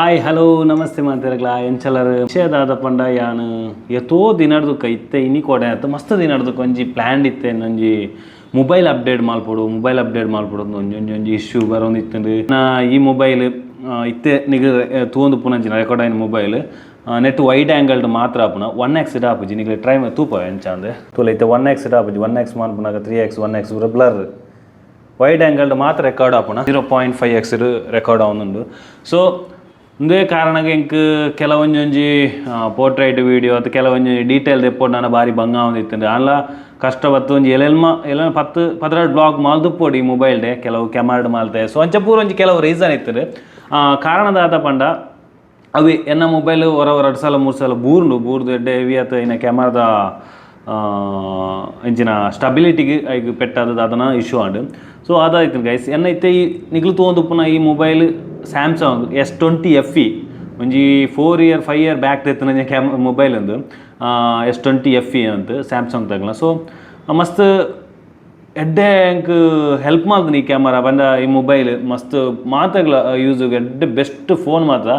Hi hello namaste ಮಾತೆರ್ಗ್ಲ ಎಂಚಲರ್ ವಿಷಯ ದಾದ ಪಂಡ ಯಾನ್ ಏತೋ ದಿನಡ್ದುಕ ಇತ್ತೆ ಇನಿ ಕೋಡೆ ಆತು ಮಸ್ತ್ ದಿನಡ್ದುಕ ಒಂಜಿ ಪ್ಲ್ಯಾನ್ ಇತ್ತೆ ಒಂಜಿ ಮೊಬೈಲ್ ಅಪ್ಡೇಟ್ ಮಲ್ಪೊಡು ಮೊಬೈಲ್ ಅಪ್ಡೇಟ್ ಮಲ್ಪೊಡು ಒಂಜಿ ಒಂಜಿ ಒಂಜಿ ಇಶ್ಯೂ ಬರೊಂದಿತ್ತುಂಡು. ನಾ ಈ ಮೊಬೈಲ್ ಇತ್ತೆ ನಿಗ್ ತೂವೊಂದು ಪುನಂಚಿನ ರೆಕಾರ್ಡ್ ಆಯಿನ mobile net wide ಆ್ಯಂಗಲ್ಡ್ ಮಾತ್ರ ಆಪುನ ಒನ್ ಎಕ್ಸ್ ಆಪುಜಿ. ನಿಗ್ಲೆ ಟ್ರೈ ತೂಪ ಎಂಚ ಅಂದ್ ತೂಲ ಇತ್ತೆ ಒನ್ ಎಕ್ಸ್ ಆಪುಜಿ. ಒನ್ ಎಕ್ಸ್ ಮನ್ಪುನಾಗ three X one X blur, wide ಆ್ಯಂಗಲ್ಡ್ ಮಾತ್ರ ರೆಕಾರ್ಡ್ ಆಪುನ 0.5 ಎಕ್ಸ್ ರೆಕಾರ್ಡ್ ಆವೊಂದುಂಡು. ಸೊ ಉಂದೇ ಕಾರಣಗ್ ಎಂಕ್ ಕೆಲವೊಂಜೊಂಜಿ ಪೋರ್ಟ್ರೈಟ್ ವೀಡಿಯೋ ಅತ್ತ ಕೆಲವೊಂಜಿ ಡೀಟೇಲ್ ದೆಪ್ಪೊಡು ಬಾರಿ ಬಂಗ ಆವೊಂದಿತ್ತುಂಡು. ಆಂಡ್ಲ ಕಷ್ಟ ಬತ್ತು ಒಂಜಿ ಎಲೆಲ್ಮ ಎಲೆ 10 12 ಬ್ಲಾಗ್ ಮಲ್ದುಪ್ಪೊಡು ಈ ಮೊಬೈಲ್ ಡೆ ಕೆಲವು ಕ್ಯಾಮರಾಡ್ ಮಲ್ತೆ. ಸೊ ಅಂಚ ಪೂರ ಒಂಜಿ ಕೆಲವು ರೀಸನ್ ಇತ್ತುಂಡು. ಕಾರಣ ದಾದ ಪಂಡ ಅವೆ ಎನ್ನ ಮೊಬೈಲ್ ಹೊರ 2 ಸಲ 3 ಸಲ ಬೂರ್ಂಡು ಬೂರ್ದು ಎಡ್ಡೆ ಹೆವಿ ಆತ ಇನ್ನ ಕ್ಯಾಮರಾದ ಇಂಚಿನ ಸ್ಟಬಿಲಿಟಿಗೆ ಐಕ್ ಪೆಟ್ಟಾದ ದಾದನ ಇಶ್ಯೂ ಆಂಡ್. ಸೊ ಅದಾಯ್ತು ಗೈಸ್. ಎನ್ನ ಇತ್ತೆ ಈ ನಿಗ್ಲು ತೂವೊಂದುಪ್ಪುನ ಈ mobile Samsung S20 F E ಒಂಜಿ 4 year 5 year back ದೆತ್ತುನ mobile ಉಂದು S20 F E ಅಂತ ಸ್ಯಾಮ್ಸಂಗ್ ತಗಲ. ಸೊ ಮಸ್ತ್ ಎಡ್ಡೆ ಎಂಕ್ ಹೆಲ್ಪ್ ಮಲ್ತುಂಡು ಈ ಕ್ಯಾಮರಾ ಪಂಡ ಈ ಮೊಬೈಲ್ ಮಸ್ತ್ ಮಾತಗ್ಲ ಯೂಸ್ ಎಡ್ಡೆ ಬೆಸ್ಟ್ ಫೋನ್ ಮಾತ್ರ.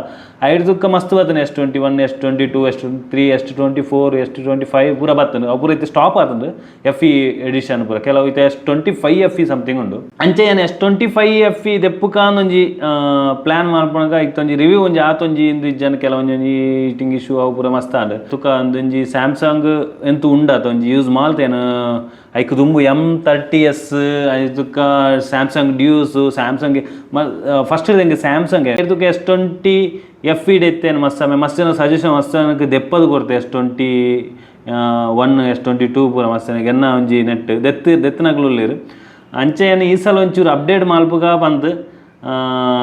ಐಡ್ದುಕ್ಕ ಮಸ್ತ್ ಬತ್ತುಂಡು S21, S22, S23, S24, S25 ಪೂರ ಬತ್ತುಂಡು. ಅವು ಪೂರ ಇತ್ತೆ ಸ್ಟಾಪ್ ಆತುಂಡು F E edition ಪೂರ. ಕೆಲವು ಇತ್ತೆ S25 F E something ಉಂಡು. ಅಂಚೆ ಯಾನ್ S25 F E ದೆಪ್ಪುಕಾಂದೊಂಜಿ plan ಮಲ್ಪುನಗ ಇತ್ತೊಂಜಿ review ಒಂಜಿ ಆತೊಂಜಿ ಇಂದು ಇಜ್ಜಾನ್ ಕೆಲವೊಂಜಿ ಹೀಟಿಂಗ್ ಇಶ್ಯೂ ಅವು ಪೂರ ಮಸ್ತ್ ಆಂಡ್. ತುಕ ಅಂದೊಂಜಿ ಸ್ಯಾಮ್ಸಂಗ್ ಎಂತ ಉಂಡಾತ ಒಂಜಿ ಯೂಸ್ ಮಲ್ತೇನು. ಐಕ್ ದುಂಬು M30s, ಐತುಕ್ಕ Samsung dues, Samsung first ಎಂಕ್ ಸ್ಯಾಮ್ಸಂಗ್ ತುಕ S20 F E ದೆತ್ತೇನು ಮಸ್ತ್ ಮಸ್ತ್ ಜನ ಸಜೆಷನ್ ಮಸ್ತ್ ಜನಕ್ಕೆ ದೆಪ್ಪದು ಕೊರ್ತೆ S21, S22 ಪೂರ ಮಸ್ತ್ ಎನ್ನ ಒಂಜಿ ನೆಟ್ ದೆತ್ತು ದೆತ್ತನಕುಲು ಉಲ್ಲೆರ್. ಅಂಚೆ ಈ ಸಲ ಒಂಚೂರು ಅಪ್ಡೇಟ್ ಮಲ್ಪುಗ ಪಂದ್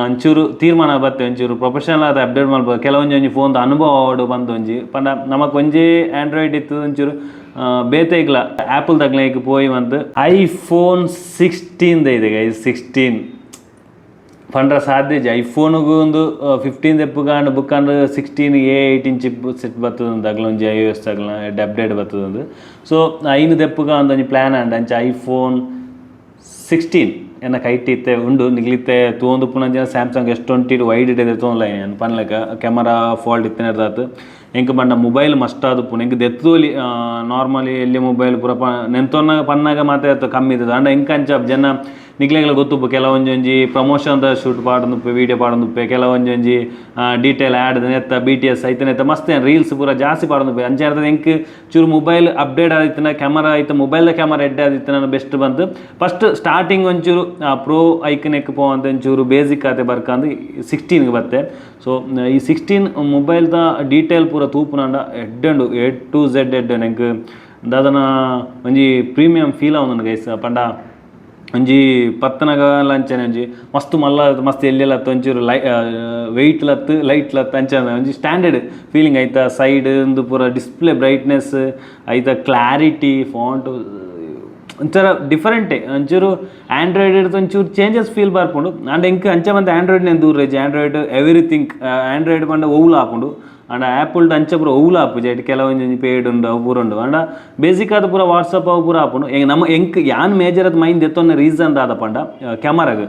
ಒಂಚೂರು ತೀರ್ಮಾನ ಬತ್ತೆ. ಒಂಚೂರು ಪ್ರೊಫೆಷನಲ್ ಆದ ಅಪ್ಡೇಟ್ ಮಲ್ಪ ಕೆಲವೊಂಜಿ ಒಂಜಿ ಫೋನ್ದ ಅನುಭವ ಆವೊಡು ಪಂದ್ ಒಂಜಿ ಪಂಡ ನಮಕ್ ಒಂಜಿ ಆಂಡ್ರಾಯ್ಡ್ ಇತ್ತು ಒಂಚೂರು ಬೇತೆ ಇಗ್ಲ ಆ್ಯಪಲ್ ತಗ್ಲ ಪೋಯಿ ಬಂತು ಐಫೋನ್ 16 ಇದೆ ಗೈಸ್. 16 ಪಂಡ್ರ ಸಾಧ್ಯ ಇಜ್ಜಿ. ಐಫೋನ್ಗೂ ಒಂದು 15 ದೆಪ್ಪುಗಾಂಡ್ ಬುಕ್ಕಾಂಡ್ 16 A18 chip set ಬರ್ತದೆ ತಗ್ಲ ಒಂಜಿ I S ತಗ್ಲ update ಬರ್ತದೆ. ಸೊ ಐನು ದೆಪ್ಪುಗ ಒಂದೊಂಜಿ ಪ್ಲ್ಯಾನ್ ಆಂಡ್. ಅಂಚ ಐಫೋನ್ 16 ಎನ್ನ ಕೈಟ್ ಇತ್ತೆ ಉಂಡು. ನಿಗ್ಲಿತ್ತೆ ತೂವೊಂದು ಪುನಂಚಿನ Samsung S20 wide ಇದೆ ತೂವೊನ್ಲ ಪನ್ಲೆಕ ಕ್ಯಾಮರಾ ಫಾಲ್ಟ್ ಇತ್ತಿನದಾತು. ಎಂಕ್ ಪಂಡ ಮೊಬೈಲ್ ಮಸ್ತ್ ಆದುಪ್ಪುಂಡು ಎಂಕ್ ದೆತ್ತೋಲಿ. ನಾರ್ಮಲಿ ಎಲ್ಲಿ ಮೊಬೈಲ್ ಪೂರ ಪ ನೆಂತೊನ್ನ ಪನ್ನಾಗ ಮಾತ್ರ ಕಮ್ಮಿ ಇದ್ದದು. ಆಂಡ ಎಂಕ್ ಅಂಚ ಜನ ನಿಕ್ಲೆಗ್ಲ ಗೊತ್ತುಪ್ಪು ಕೆಲವೊಂಜಿ ಒಂಜಿ ಪ್ರಮೋಷನ್ ಶೂಟ್ ಪಾಡೊಂದುಪ್ಪೆ, ವೀಡಿಯೋ ಪಾಡೊಂದುಪ್ಪೆ, ಕೆಲವೊಂಜಿ ಒಂಜಿ ಡೀಟೇಲ್ ಆ್ಯಡ್ ನೆತ್ತ BTS ಐತನೆತ್ತ ಮಸ್ತ್ ರೀಲ್ಸ್ ಪೂರ ಜಾಸ್ತಿ ಪಾಡೊಂದುಪ್ಪೆ. ಅಂಚ ಇರ್ತದೆ ಎಂಕ್ ಚೂರು ಮೊಬೈಲ್ ಅಪ್ಡೇಟ್ ಆದಿತ್ತಿನ ಕ್ಯಾಮರಾ ಐತ ಮೊಬೈಲ್ದ ಕ್ಯಾಮರಾ ಎಡ್ಡೆ ಆದಿತ್ತಿನ ಬೆಸ್ಟ್ ಬಂತು. ಫಸ್ಟ್ ಸ್ಟಾರ್ಟಿಂಗ್ ಒಂಚೂರು ಪ್ರೋ ಐಕನೆಕ್ ಪೋವಂತ ಒಂಚೂರು ಬೇಸಿಕ್ ಆತೆ ಬರ್ಕಂದು 16ಗೆ ಬತ್ತೆ. ಸೊ ಈ 16 ಮೊಬೈಲ್ದ ಡೀಟೇಲ್ ಪೂರ ತೂಪುನಂಡ ಎಡ್ಡೆ ಉಂಡು, A to Z ಎಡ್ಡೆ. ಎಂಕ್ ದಾದನ ಒಂಜಿ ಪ್ರೀಮಿಯಂ ಫೀಲ್ ಆವೊಂದುಂಡು ಗೈಸ್. ಪಂಡ ಒಂಜಿ ಪತ್ತನಗ ಅಂಚನೆ ಒಂಜಿ ಮಸ್ತ್ ಮಲ್ಲ ಮಸ್ತ್ ಎಲ್ಲೆಲ್ಲ ಒಂಚೂರು ಲೈ ವೆಯ್ಟ್ ಲತ್ತು ಲೈಟ್ ಲತ್ತು ಅಂಚ ಒಂಜಿ ಸ್ಟ್ಯಾಂಡರ್ಡ್ ಫೀಲಿಂಗ್ ಐತ. ಸೈಡ್ ಒಂದು ಪೂರ ಡಿಸ್ಪ್ಲೇ ಬ್ರೈಟ್ನೆಸ್ ಐತ, ಕ್ಲಾರಿಟಿ, ಫಾಂಟ್ ಒಂಥರ ಡಿಫರೆಂಟೇ. ಒಂಚೂರು ಆಂಡ್ರಾಯ್ಡ್ ಹಿಡ್ದು ಒಂಚೂರು ಚೇಂಜಸ್ ಫೀಲ್ ಬರ್ಪುಂಡು. ಆಂಡ ಎಂಕ್ ಅಂಚ ಬಂದು ಆಂಡ್ರಾಯ್ಡ್ ನೇನ್ ದೂರ ಇಜ್ಜಿ. Android everything Android ಪಂಡ ಒವ್ಲು ಆಪುಂಡು. ಆಂಡ ಆ್ಯಪಲ್ಡ್ ಅಂಚ ಪೂರ ಒವ್ಲು ಆಪುಜಿ. ಐಟ್ ಕೆಲವೊಂಜಿ ಪೇಡ್ ಉಂಡು, ಅವು ಪೂರ ಉಂಡು. ಆಂಡ ಬೇಸಿಕ್ ಆದ್ ಪೂರ ವಾಟ್ಸಪ್ ಅವು ಪೂರ ಆಪುಂಡು. ನಮ್ಮ ಎಂಕ್ ಯಾನ್ ಮೇಜರ್ ಅದ್ ಮೈನ್ ದೆತ್ತೊನ್ನ ರೀಸನ್ ದಾದ ಪಂಡ ಕ್ಯಾಮರಾಗ್.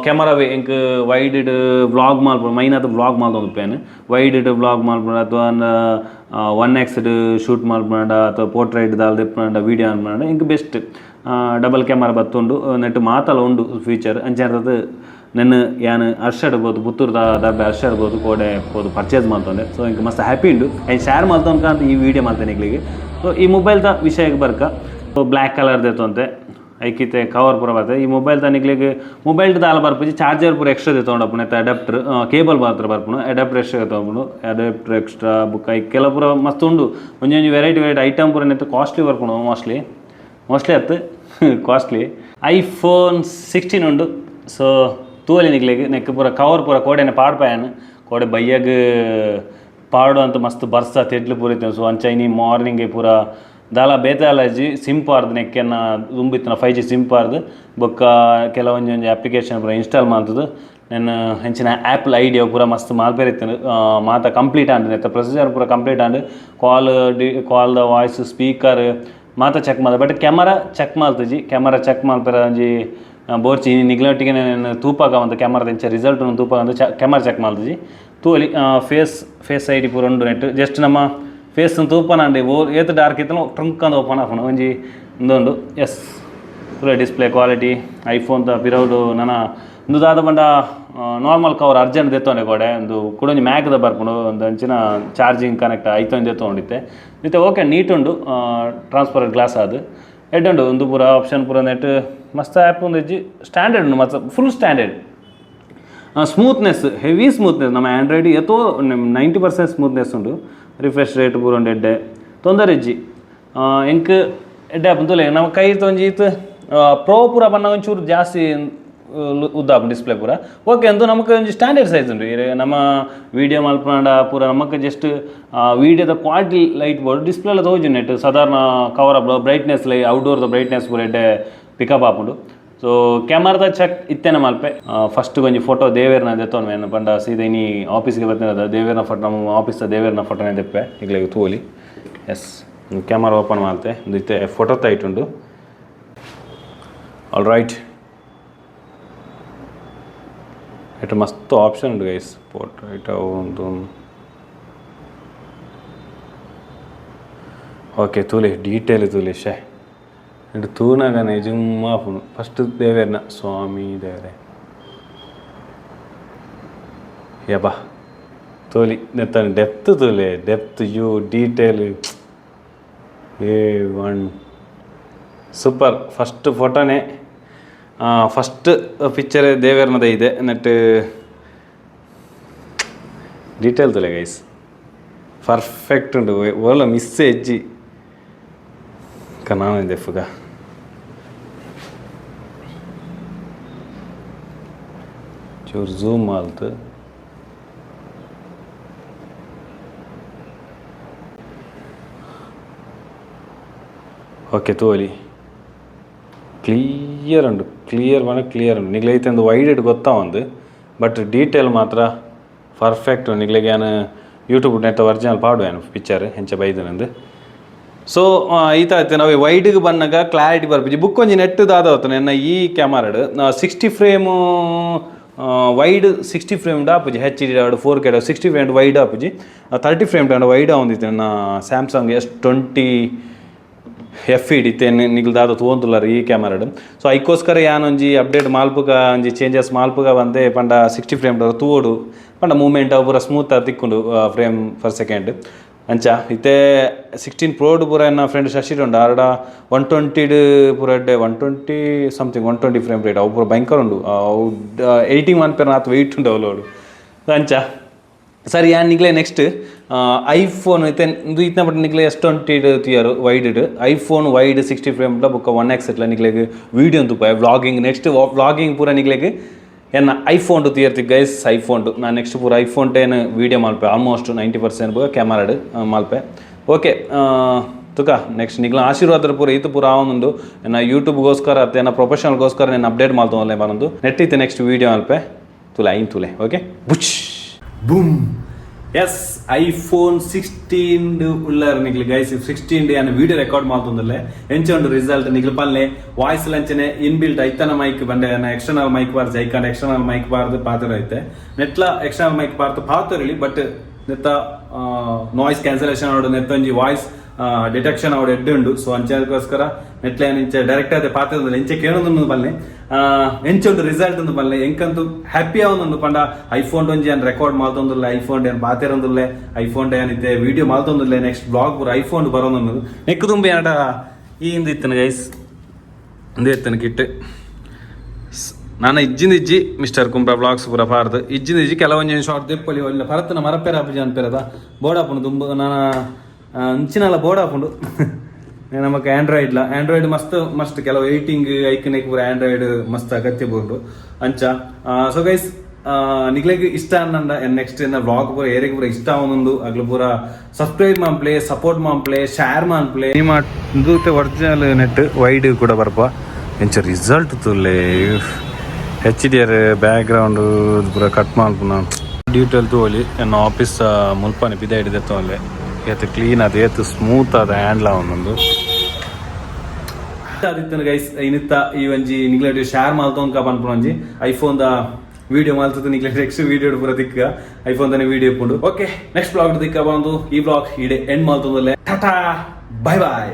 ಕ್ಯಾಮರಾವೇ ಎಂಕ್ ವೈಡ್ ವ್ಲಾಗ್ ಮಲ್ಪುಂಡು. ಮೈನ್ ಆದ್ ವ್ಲಾಗ್ ಮಲ್ತೊಂದುಪ್ಪೇನು. ವೈಡ್ ವ್ಲಾಗ್ ಮಲ್ಪುಂಡು ಅಥವಾ one X shoot ಮಲ್ಪುಂಡ ಅಥವಾ ಪೋರ್ಟ್ರೈಟ್ ದಾಲ್ ದೆಪ್ಪುಂಡ ವೀಡಿಯೋ ಮಲ್ಪುಂಡ ಎಂಕ್ best. Double camera ಬತ್ತುಂಡು, net ಮಾತಲ ಉಂಡು ಫೀಚರ್. ಅಂಚ ನೆನ್ನೆ ಯಾನ್ ಹರ್ಷಡ್ ಬೋದು ಪುತ್ತೂರ್ದ ದರ್ಬೆ ಹರ್ಷಡ್ ಬೋದು ಕೋಡೆ ಪೋದು ಪರ್ಚೇಸ್ ಮಲ್ತೊಂಡೆ. ಸೊ ಎಂಕ್ ಮಸ್ತ್ ಹ್ಯಾಪಿ ಉಂಡು. ಐನ್ ಶೇರ್ ಮಲ್ತೊನ್ಕ ಅಂತ ಈ ವಿಡಿಯೋ ಮಲ್ತೇನೆ ನಿಕ್ಲೆಗ್. ಸೊ ಈ ಮೊಬೈಲ್ದ ವಿಷಯಕ್ಕೆ ಬರ್ಕ. So black colour ದೆತ್ತೊಂತೆ. ಐಕಿತೆ cover ಪೂರ ಬರ್ತದೆ. ಈ ಮೊಬೈಲ್ ನಿಕ್ಲೆಗ್ ಮೊಬೈಲ್ ದಾಲ ಬರ್ಪುಜಿ. ಚಾರ್ಜರ್ ಪೂರ ಎಕ್ಸ್ಟ್ರಾ ದೆತ್ತೊಂಡಪ್ಪುನ ಅಡಾಪ್ಟರ್ ಕೇಬಲ್ ಮಾತ್ರ ಬರ್ಪುನು. ಅಡಾಪ್ಟರ್ ಎಕ್ಸ್ಟ್ರಾ ದೆತ್ತೊಂಡು, ಅಡಾಪ್ಟರ್ ಎಕ್ಸ್ಟ್ರಾ ಬುಕ್ ಐಕ್ ಕೆಲವು ಪೂರ ಮಸ್ತ್ ಉಂಡು. ಒಂಜೊಂಜಿ variety variety item ಪೂರ ನೆತ್ತ ಕಾಸ್ಟ್ಲಿ ಬರ್ಪುಂಡು. ಮೋಸ್ಟ್ಲಿ ಮೋಸ್ಟ್ಲಿ ಅತ್ತು ಕಾಸ್ಟ್ಲಿ. ಐಫೋನ್ 16 ಉಂಡು. ಸೊ ತೂವಲಿ ನಿಕ್ಲೆಗ್ ನೆಕ್ ಪೂರ ಕವರ್ ಪೂರ ಕೋಡೆನೆ ಪಾಡ್ಪಾಯನ್. ಕೋಡೆ ಬಯ್ಯಗ್ ಪಾಡು ಅಂತ ಮಸ್ತ್ ಬರ್ಸ ತೆಡ್ಲು ಪೂರ ಇತ್ತು. ಸೊ ಅಂಚ ಇನಿ ಮಾರ್ನಿಂಗ್ ಪೂರ ದಾಲ ಬೇತೆ ಅಲಜಿ ಸಿಮ್ ಪಾರ್ದು ನೆಕ್ಕೆನ್ನ ದುಂಬಿತ್ತಿನ 5G sim ಪಾರ್ದು ಬೊಕ್ಕ ಕೆಲವೊಂಜಿ ಒಂಜಿ ಅಪ್ಲಿಕೇಶನ್ ಪೂರ ಇನ್ಸ್ಟಾಲ್ ಮಲ್ತುದು ನೆನ್ ಎಂಚಿನ ಆ್ಯಪಲ್ ಐಡಿ ಪೂರ ಮಸ್ತ್ ಮಲ್ಪೆರೆ ಇತ್ತುಂಡು. ಮಾತ ಕಂಪ್ಲೀಟ್ ಆಂಡ್. ನೆತ್ತ ಪ್ರೊಸೀಜರ್ ಪೂರ ಕಂಪ್ಲೀಟ್ ಆಂಡ್. ಕಾಲ್ ಡಿ ಕಾಲ್ದ ವಾಯ್ಸ್ ಸ್ಪೀಕರ್ ಮಾತ ಚೆಕ್ ಮಲ್ತ, but camera check ಮಲ್ತುಜಿ. Camera check ಮಲ್ಪೆರೆ ಒಂಜಿ ಬೋರ್ಚಿ ನಿಗ್ಲೊಟ್ಟಿಗೆ ತೂಪಾಗ ಒಂದು ಕ್ಯಾಮರಾದ ಇಂಚ ರಿಸಲ್ಟ್ ತೂಪಾಗ ಅಂತ ಕ್ಯಾಮರಾ ಚೆಕ್ ಮಲ್ತುಜಿ. ತೂಲಿ face face ID ಪೂರ ಉಂಡು ನೆಟ್ ಜಸ್ಟ್ ನಮ್ಮ ಫೇಸ್ ತೂಪನಾಂಡಿ ಓ ಏತ್ ಡಾರ್ಕ್ ಇತ್ತನ ಟ್ರಂಕ್ ಅಂದ್ ಓಪನ್ ಆಪುಂಡು ಒಂಜಿ ಉಂದೊಂಡು. ಎಸ್, ಪೂರ display quality iPhone ದ ಪಿರವುಡು ನನ ಉಂದು ದಾದ ಪಂಡ normal cover urgent ದೆತ್ತೊಂಡೆ ಗೋಡೆ ಉಂದು ಕುಡೊಂಜಿ ಮ್ಯಾಕ್ದ ಬರ್ಪುಂಡು. ಒಂದು ಅಂಚಿನ ಚಾರ್ಜಿಂಗ್ ಕನೆಕ್ಟ್ ಐತೊಂದು ದೆತ್ತೊಂಡಿತ್ತೆ ಇತ್ತೆ. ಓಕೆ, ನೀಟ್ ಉಂಡು. ಟ್ರಾನ್ಸ್ಪರೆಂಟ್ ಗ್ಲಾಸ್ ಆದ್ ಎಡ್ಡೆ ಉಂಡು. ಉಂದು ಪೂರ ಆಪ್ಷನ್ ಪೂರ ನೆಟ್ ಮಸ್ತ್ ಆ್ಯಪ್ ಉಂದು ಇಜ್ಜಿ, ಸ್ಟ್ಯಾಂಡರ್ಡ್ ಉಂಡು ಮಸ್ತ್, full standard. Smoothness, heavy smoothness. ನಮ್ಮ ಆ್ಯಂಡ್ರಾಯ್ಡ್ ಏತೋ 90% ಸ್ಮೂತ್ನೆಸ್ ಉಂಡು. ರಿಫ್ರೆಶ್ ರೇಟ್ ಪೂರ ಉಂಡು, ಎಡ್ಡೆ, ತೊಂದರೆ ಇಜ್ಜಿ. ಎಂಕ್ ಎಡ್ಡೆ ಆಪುಂಡು. ತೂಲೆ, ನಮ್ಮ ಕೈ ಒಂಜಿ ಇತ್ತು ಪ್ರೋ ಪೂರ ಬನ್ನಗ ಒಂಚೂರು ಜಾಸ್ತಿ ಉದ್ದ ಆಪುಂಡು ಡಿಸ್ಪ್ಲೇ ಪೂರ. ಓಕೆ, ಅಂದು ನಮಕ್ ಒಂಜಿ ಸ್ಟ್ಯಾಂಡರ್ಡ್ ಸೈಜ್ ಉಂಡು. ಇರೆ ನಮ್ಮ ವೀಡಿಯೋ ಮಲ್ಪುನಾಂಡ ಪೂರ ನಮಕ್ ಜಸ್ಟ್ ವೀಡಿಯೋದ ಕ್ವಾಲಿಟಿ ಲೈಟ್ ಬೋಡು. ಡಿಸ್ಪ್ಲೇ ಎಲ್ಲ ತೋಜು ನೆಟ್ ಸಾಧಾರಣ cover up brightness ಲೈ ಔಟ್ಡೋರ್ದ ಬ್ರೈಟ್ನೆಸ್ ಪೂರ ಎಡ್ಡೆ ಪಿಕಪ್ ಆಪುಂಡು. ಸೊ ಕ್ಯಾಮರಾದ ಚೆಕ್ ಇತ್ತೆನ ಮಲ್ಪೆ. ಫಸ್ಟ್ ಒಂಜಿ ಫೋಟೋ ದೇವೇರ್ನ ದೆತ್ತೊನ್ವೆ ಪಂಡ ಸೀದಾ ಇನಿ ಆಫೀಸ್ಗೆ ಬತ್ತಿನದ ದೇವೇರ್ನ ಫೋಟೋ, ನಮ್ಮ ಆಫೀಸ್ದ ದೇವೇರ್ನ ಫೋಟೋನೇ ದೆಪ್ಪೆ, ನಿಕ್ಲೆಗ್ ತೂವೊಲಿ. S, camera open ಮಲ್ತೆ. ಉಂದು ಇತ್ತೆ ಫೋಟೋ ಉಂಡು. ಆಲ್ ರೈಟ್, ಇಟ್ಟು ಮಸ್ತ್ ಆಪ್ಷನ್ ಉಂಡು ಗೈಸ್. ಪೋರ್ಟ್ರೇಟ್ ಒಂದು ಓಕೆ. ತೂಲೆ, ಡೀಟೇಲ್ ತೂಲೆ. ಶೇ, ಇಟ್ಟು ತೂನಗನೆ ಜುಮ್ಮ ಆಪುಂಡು. ಫಸ್ಟ್ ದೇವೇರ್ನ, ಸ್ವಾಮಿ ದೇವರೇ ಯಬಾ. ತೋಲಿ, ನೆತ್ತ ಡೆಪ್ತ್ ತೂಲೆ, depth you detail A1 super. First ಫೋಟೋನೇ, first ಪಿಕ್ಚರೇ ದೇವೇರ್ನದ ಇದೆ. ನೆಟ್ ಡೀಟೇಲ್ ತೂಲೆ ಗೈಸ್, ಪರ್ಫೆಕ್ಟ್ ಉಂಡು. ಓಲ ಮಿಸ್ ಎಜ್ಜಿ ಕನಾನ ದೆಫುಗ. ಚೂರು ಝೂಮ್ ಮಲ್ತ್. ಓಕೆ, ತೂವೊಲಿ, ಕ್ಲಿಯರ್ ಉಂಡು. ಕ್ಲಿಯರ್ ಪಂಡ ಕ್ಲಿಯರ್ ಉಂಡು. ನಿಕ್ಲೆ ಐತೆ ಒಂದು ವೈಡ್ ಗೊತ್ತಾವಂದು, ಬಟ್ ಡೀಟೇಲ್ ಮಾತ್ರ ಪರ್ಫೆಕ್ಟ್. ನಿಕ್ಲೆಗ್ ಯಾನ್ ಯೂಟ್ಯೂಬ್ ನೆತ್ತ ಒರಿಜಿನಲ್ ಪಾಡುವೆ ಯಾನ್ ಪಿಕ್ಚರ್ ಎಂಚ ಬೈದನಂದು. ಸೊ ಈತ ಆಯ್ತು. ನಾವು ವೈಡ್ಗೆ ಬನ್ನಗ ಕ್ಲಾರಿಟಿ ಬರ್ಪುಜಿ. ಬುಕ್ ಒಂಜಿ ನೆಟ್ ದಾದ ಆತುಂಡು, ಎನ್ನ ಈ ಕ್ಯಾಮರಾಡ್ 60 frame wide, 60 frame ಆಪುಜಿ. ಹೆಚ್ ಡಿ ಆವಡ್, 4K 60 frame wide ಆಪುಜಿ. 30 ಫ್ರೇಮ್ ವೈಡ್ ಆವೊಂದಿತ್ತೆ. ನನ್ನ Samsung S20 F ಇತ್ತೆ ನಿಗ್ಲ್ ದಾದ ತೂವೊಂದುಲ್ಲರ್ ಈ ಕ್ಯಾಮರಾಡ್. ಸೊ ಐಕೋಸ್ಕರ ಯಾನ್ ಒಂಜಿ ಅಪ್ಡೇಟ್ ಮಲ್ಪುಗ, ಒಂಜಿ ಚೇಂಜಸ್ ಮಲ್ಪುಗ ಬಂದೆ. ಪಂಡ 60 ಫ್ರೇಮ್ ತೂವೊಡು ಪಂಡ ಮೂವ್ಮೆಂಟ್ ಅವು ಪೂರ ಸ್ಮೂತ್ ಆದ್ ತಿಕ್ಕುಂಡು, frame per second ಅಂಚ. ಇತ್ತೆ 16 ಪ್ರೋಡ್ ಪೂರ ಎನ್ನ ಫ್ರೆಂಡ್ ಶಶಿ ಉಂಡು, ಆರ್ಡ 120ಡ್ ಪೂರ ಎಡ್ಡೆ, 120 ಸಮಥಿಂಗ್, 120 ಫ್ರೇಮ್ ರೇಟ್. ಅವು ಪೂರ ಭಯಂಕರ ಉಂಡು. ಅವು 80 ಮನ್ಪೆರ್ ಆತ್ ವೆಯ್ಟ್ ಉಂಡು ಅವ್ಲೋಡು ಅಂಚ. ಸರಿ, ಯಾನ್ ನಿಕ್ಲೆ ನೆಕ್ಸ್ಟ್ ಐಫೋನ್ ಇತ್ತೆ ಇಂದು ಇತ್ನ ಬಟ್ ನಿಕ್ಲೆ ಎಸ್20 ತಿಯರ್ ವೈಡ್, iPhone wide 60 frame ಬೊಕ್ಕ 1x ಇಟ್ಲ ನಿಕ್ಲೆಗ್ ವೀಡಿಯೋ ತೂಪಾಯ. Vlogging, next vlogging ಪೂರ ನಿಕ್ಲೆಗ್ ಎನ್ನ ಐಫೋನ್ ತಿಯರ್ತಿ ಗೈಸ್. ಐಫೋನ್ ನಾನು ನೆಕ್ಸ್ಟ್ ಪೂರ ಐಫೋನ್ 10 ವೀಡಿಯೋ ಮಲ್ಪೆ. ಆಲ್ಮೋಸ್ಟ್ 90% ಕ್ಯಾಮರಾಡ್ ಮಲ್ಪೆ. ಓಕೆ, ತುಕ ನೆಕ್ಸ್ಟ್ ನಿಕ್ಲ ಆಶೀರ್ವಾದ ಪೂರ ಈತು ಪೂರ ಆವೊಂದುಂಡು. ಎನ್ನ ಯೂಟ್ಯೂಬ್ಗೋಸ್ಕರ ಅತ್ತೆ ಎನ್ನ ಪ್ರೊಫೆಷನಲ್ಗೋಸ್ಕರ ನಾನು ಅಪ್ಡೇಟ್ ಮಲ್ತೊಂದುಲ್ಲೆ ಪನೊಂದು. ನೆಟ್ ಇತ್ತೆ ನೆಕ್ಸ್ಟ್ ವೀಡಿಯೋ ಮಲ್ಪೆ. ತುಲೆ, ಐನ್ ತುಲೆ. ಓಕೆ, ಬುಚ್ boom. S, iPhone 16 ಉಳ್ಳಾರ ನಿಕ್ಲು guys. 16 ಯಾನ್ ವಿಡಿಯೋ ರೆಕಾರ್ಡ್ ಮಲ್ತೊಂದುಲ್ಲೆ. ಎಂಚ ಉಂಡು ರಿಸಲ್ಟ್ ನಿಕ್ಲು ಪನ್ಲೆ. ವಾಯ್ಸ್ ಲಂಚನೆ ಇನ್ಬಿಲ್ಟ್ ಐತನ ಮೈಕ್ ಬಂಡೆ ಎಕ್ಸ್ಟರ್ನಲ್ ಮೈಕ್ ಬಾರ್ದು ಐಕಾಂಡ್ ಎಕ್ಸ್ಟರ್ನಲ್ ಮೈಕ್ ಬಾರ್ದು ಪಾತ್ರ ಐತೆ. ನೆಟ್ಲ ಎಕ್ಸ್ಟರ್ನಲ್ ಮೈಕ್ ಬಾರ್ದು ಪಾತೊರಲಿ, ಬಟ್ ನೆತ್ತ ನಾಯ್ಸ್ ಕ್ಯಾನ್ಸಲೇಷನ್ ಆವಡ್, ನೆತ್ತೊಂಜಿ ವಾಯ್ಸ್ ಡಿಟೆಕ್ಷನ್ ಆವಡ್ ಎಡ್ಡೆ ಉಂಡು. ಸೊ ಅಂಚೆಗೋಸ್ಕರ ನೆಟ್ಲ ಯಾನ್ ಇಂಚ ಡೈರೆಕ್ಟ್ ಆದ್ ಪಾತೆರೊಂದುಲ್ಲೆ. ಇಂಚ ಕೇಳೊಂದುಂಡು ಪನ್ಲೆ, ಎಂಚ ಉಂಡು ರಿಸಲ್ಟ್ ಉಂದು ಪನ್ಲೆ. ಎಂಕಂತೂ ಹ್ಯಾಪಿ ಆವೊಂದುಂಡು. ಪಂಡ ಐಫೋನ್ ಒಂಜಿ ಯಾನ್ ರೆಕಾರ್ಡ್ ಮಲ್ತೊಂದುಲ್ಲೆ, ಐಫೋನ್ ಯಾನ್ ಪಾತೆರೊಂದುಲ್ಲೆ, ಐಫೋನ್ ಯಾನ್ ಇತ್ತೆ ವಿಡಿಯೋ ಮಲ್ತೊಂದುಲ್ಲೆ. ನೆಕ್ಸ್ಟ್ ಬ್ಲಾಗ್ ಪೂರ ಐಫೋನ್ ಬರೋಂದುಂಡು. ನೆಕ್ಕ್ ದುಂಬು ಯಾನಡ ಈ ಇಂದು ಇತ್ತನ ಗೈಸ್, ಇಂದು ಇತ್ತನ ಕಿಟ್. ನಾನು ಇಜ್ಜಿಂದ ಇಜ್ಜಿ ಮಿಸ್ಟರ್ ಕುಂಬ್ರ ಬ್ಲಾಗ್ಸ್ ಪೂರ ಪಾರ್ದು ಇಜ್ಜಿಂದ ಇಜ್ಜಿ. ಕೆಲವೊಂಜಿ ಶಾರ್ಟ್ ದೆಪ್ಪೊಲಿ ಒಲ್ಲ ಪರತನ ಮರಪೇರ ಆಪುಜಿ ಅನ್ಪೇರದ ಬೋಡಾಪುಂಡು. ದುಂಬು ನಾನ ಅಂಚಿನಲ ಬೋಡಾಪುಂಡು. ನಮಕ್ ಆಂಡ್ರಾಯ್ಡ್ಲ ಆಂಡ್ರಾಯ್ಡ್ ಮಸ್ತ್ ಮಸ್ತ್ ಕೆಲವು ಎಡಿಟಿಂಗ್ ಐಕ್ ನೆಕ್ ಪೂರ ಆಂಡ್ರಾಯ್ಡ್ ಮಸ್ತ್ ಅಗತ್ಯ ಬೋಡು ಅಂಚ. ಸೊ ಗೈಸ್, ನಿಕ್ಲೆಗ್ ಇಷ್ಟ ಅನ್ನಂಡ ನೆಕ್ಸ್ಟ್ ಎನ್ನ ವ್ಲಾಗ್ ಪೂರ ಏರೆಗ್ ಪೂರ ಇಷ್ಟ ಆವೊಂದುಂಡು, ಅಗ್ಲು ಪೂರ ಸಬ್ಸ್ಕ್ರೈಬ್ ಮಾನ್ಪ್ಲೆ, ಸಪೋರ್ಟ್ ಮಾನ್ಪ್ಲೆ, ಶೇರ್ ಮಾನ್ಪ್ಲೆ. ನಿಮ್ಮ original net wide ಕೂಡ ಬರ್ಪ. ಎಂಚ result ತುಲ್ಲೆ. H D R back ground ಪೂರ ಕಟ್ ಮಲ್ಪುನ ಡೀಟೇಲ್ ತೂವೊಲಿ. ಎನ್ನ ಆಫೀಸ್ ಮುಲ್ಪನೆ ಪಿದಾಯ್ಡ್ ದೆತ್ತೊನ್ಲೆ. ಏತ್ ಕ್ಲೀನ್ ಆದ್, ಏತ್ ಸ್ಮೂತ್ ಆದ್ ಹ್ಯಾಂಡ್ಲ್ ಆವೊಂದುಂಡು. ಆದಿತ್ತನ ಗೈಸ್ ಇನಿತ್ತ ಈ ಒಂಜಿ ನಿಗ್ಲೆಡ್ ಶೇರ್ ಮಲ್ತೊಂಕ ಪನ್ಪುನ ಒಂಜಿ ಐಫೋನ್ the ವಿಡಿಯೋ ಮಲ್ತದ ನಿಕ್ಲೆ ನೆಕ್ಸ್ಟ್ ವಿಡಿಯೋ ಪೂರ ತಿಕ್ಕ ಐಫೋನ್ ತಾನೆ ವಿಡಿಯೋ ಇಪ್ಪುಂಡು. ಓಕೆ, ನೆಕ್ಸ್ಟ್ ವ್ಲಾಗ್ ತಿಕ್ಕ ಬಂದು. ಈ ವ್ಲಾಗ್ ಇಡೆ ಎಂಡ್ ಮಲ್ತೊಂದುಲ್ಲೆ. ಟಾಟಾ, ಬೈ ಬೈ.